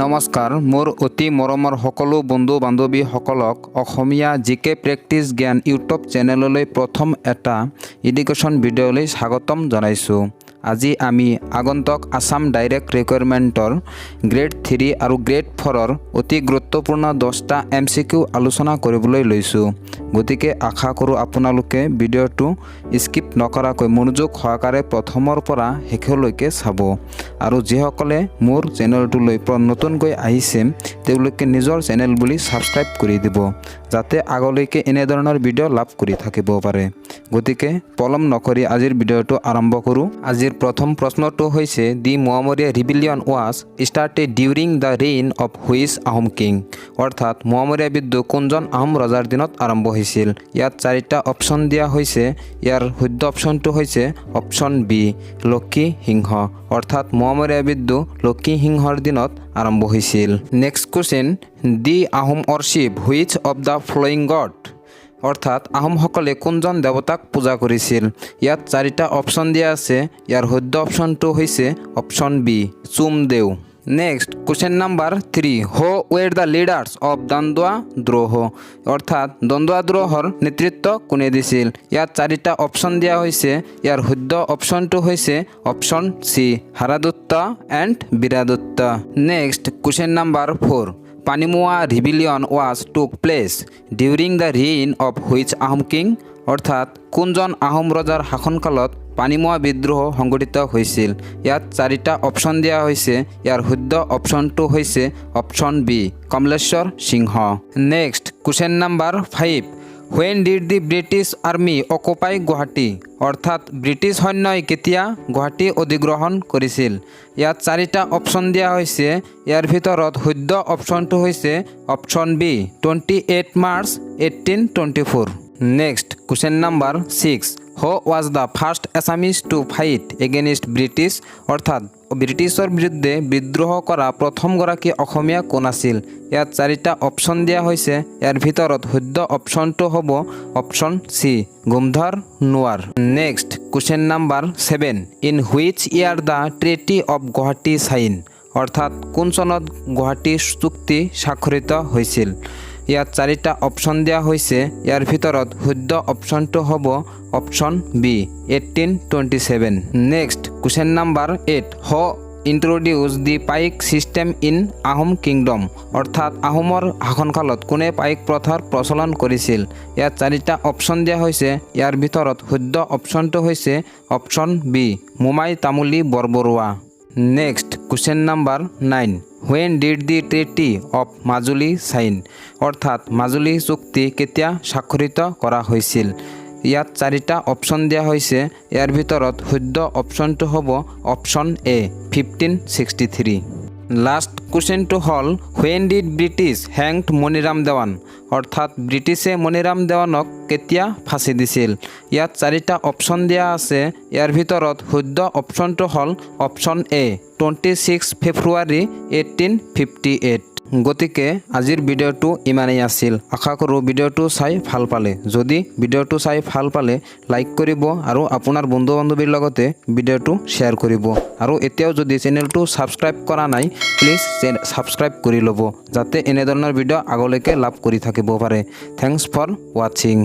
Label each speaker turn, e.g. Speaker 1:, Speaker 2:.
Speaker 1: নমস্কাৰ, মোৰ অতি মৰমৰ সকলো বন্ধু বান্ধৱীসকলক অসমীয়া জি কে প্ৰেক্টিছ জ্ঞান ইউটিউব চেনেললৈ প্ৰথম এটা এডুকেশ্যন ভিডিঅ'লৈ স্বাগতম জনাইছোঁ। আজি আমি আগন্তুক আছাম ডাইৰেক্ট ৰিক্ৰুইটমেণ্টৰ গ্ৰেড 3 আৰু গ্ৰেড 4ৰ অতি গুৰুত্বপূৰ্ণ 10টা এমচিকিউ আলোচনা কৰিবলৈ লৈছোঁ। গতিকে আশা কৰোঁ আপোনালোকে ভিডিঅ'টো স্কিপ নকৰাকৈ মনোযোগ সহকাৰে প্ৰথমৰ পৰা শেষলৈকে চাব আৰু যিসকলে মোৰ চেনেলটোলৈ নতুনকৈ আহিছে, তেওঁলোকে নিজৰ চেনেল বুলি ছাবস্ক্ৰাইব কৰি দিব, যাতে আগলৈকে এনেধৰণৰ ভিডিঅ' লাভ কৰি থাকিব পাৰে। গতিকে পলম নকৰি আজিৰ ভিডিঅ'টো আৰম্ভ কৰোঁ। আজিৰ প্ৰথম প্ৰশ্নটো হৈছে, The Moamoria Rebellion was started during the reign of which Ahom king? অৰ্থাৎ মোৱামৰীয়া বিদ্ৰোহ কোনজন আহোম ৰজাৰ দিনত আৰম্ভ হৈছিল? ইয়াত চাৰিটা অপশ্যন দিয়া হৈছে। ইয়াৰ শুদ্ধ অপশ্যনটো হৈছে অপশ্যন বি, লক্ষী সিংহ। অৰ্থাৎ মোৱামৰীয়া বিদ্ৰোহ লক্ষী সিংহৰ দিনত আৰম্ভ হৈছিল। Next question, the Ahom worship which of the following god? অৰ্থাৎ আহোমসকলে কোনজন দেৱতাক পূজা কৰিছিল? ইয়াত চাৰিটা অপশ্যন দিয়া আছে। ইয়াৰ শুদ্ধ অপশ্যনটো হৈছে option B, Chumdeo. Next question number 3, who were the leaders of Dandua Droha? অৰ্থাৎ দন্দুৱা দ্ৰোহৰ নেতৃত্ব কোনে দিছিল? ইয়াত চাৰিটা অপশ্যন দিয়া হৈছে। ইয়াৰ শুদ্ধ অপশ্যনটো হৈছে option C, Haradatta and Biradatta. Next question number 4, Panimua Rebellion was took place during the reign of which Ahom king? অৰ্থাৎ কোনজন আহোম ৰজাৰ শাসনকালত পানীমোৱা বিদ্ৰোহ সংঘটিত হৈছিল? ইয়াত চাৰিটা অপশ্যন দিয়া হৈছে। ইয়াৰ শুদ্ধ অপশ্যনটো হৈছে option B, Kamaleswar Singha. Next question number 5, when did the British army occupy Guwahati? অৰ্থাৎ ব্ৰিটিছ সৈন্যই কেতিয়া গুৱাহাটী অধিগ্ৰহণ কৰিছিল? ইয়াত চাৰিটা অপশ্যন দিয়া হৈছে। ইয়াৰ ভিতৰত শুদ্ধ অপশ্যনটো হৈছে option B, 28 March 1824. Next question number 6, who was the first Assamese to fight against British? অৰ্থাৎ ব্ৰিটিছৰ বিৰুদ্ধে বিদ্ৰোহ কৰা প্ৰথমগৰাকী অসমীয়া কোন আছিল? ইয়াত চাৰিটা অপশ্যন দিয়া হৈছে। ইয়াৰ ভিতৰত শুদ্ধ অপশ্যনটো হ'ব option C, Gomdhar Nowar. Next question number 7, in which year the Treaty of Guwahati sign? অৰ্থাৎ কোন চনত গুৱাহাটী চুক্তি স্বাক্ষৰিত হৈছিল? ইয়াত চাৰিটা অপশ্যন দিয়া হৈছে। ইয়াৰ ভিতৰত শুদ্ধ অপশ্যনটো হ'ব option B, 1827. Next question number 8, who introduce the Paik system in Ahom kingdom? অৰ্থাৎ আহোমৰ শাসনকালত কোনে পাইক প্ৰথাৰ প্ৰচলন কৰিছিল? ইয়াত চাৰিটা অপশ্যন দিয়া হৈছে। ইয়াৰ ভিতৰত শুদ্ধ অপশ্যনটো হৈছে option B, Momai Tamuli Borbarua. Next question number 9, when did the Treaty of Majuli sign? অৰ্থাৎ মাজুলী চুক্তি কেতিয়া স্বাক্ষৰিত কৰা হৈছিল? ইয়াত চাৰিটা অপশ্যন দিয়া হৈছে। ইয়াৰ ভিতৰত শুদ্ধ অপশ্যনটো হ'ব option A, 1563. Last কুৱেশ্যনটো হ'ল, when did British hanged Maniram Dewan? অৰ্থাৎ ব্ৰিটিছে মণিৰাম দেৱানক কেতিয়া ফাঁচি দিছিল? ইয়াত চাৰিটা অপশ্যন দিয়া আছে। ইয়াৰ ভিতৰত শুদ্ধ অপশ্যনটো হ'ল option A, 26 February 1858. গতিকে আজিৰ ভিডিঅ'টো ইমানেই আছিল। আশা কৰোঁ ভিডিঅ'টো চাই ভাল পালে। যদি ভিডিঅ'টো চাই ভাল পালে, লাইক কৰিব আৰু আপোনাৰ বন্ধু বান্ধৱীৰ লগতে ভিডিঅ'টো শ্বেয়াৰ কৰিব। আৰু এতিয়াও যদি চেনেলটো ছাবস্ক্ৰাইব কৰা নাই, প্লিজ ছাবস্ক্ৰাইব কৰি ল'ব, যাতে এনেধৰণৰ ভিডিঅ' আগলৈকে লাভ কৰি থাকিব পাৰে। Thanks for watching.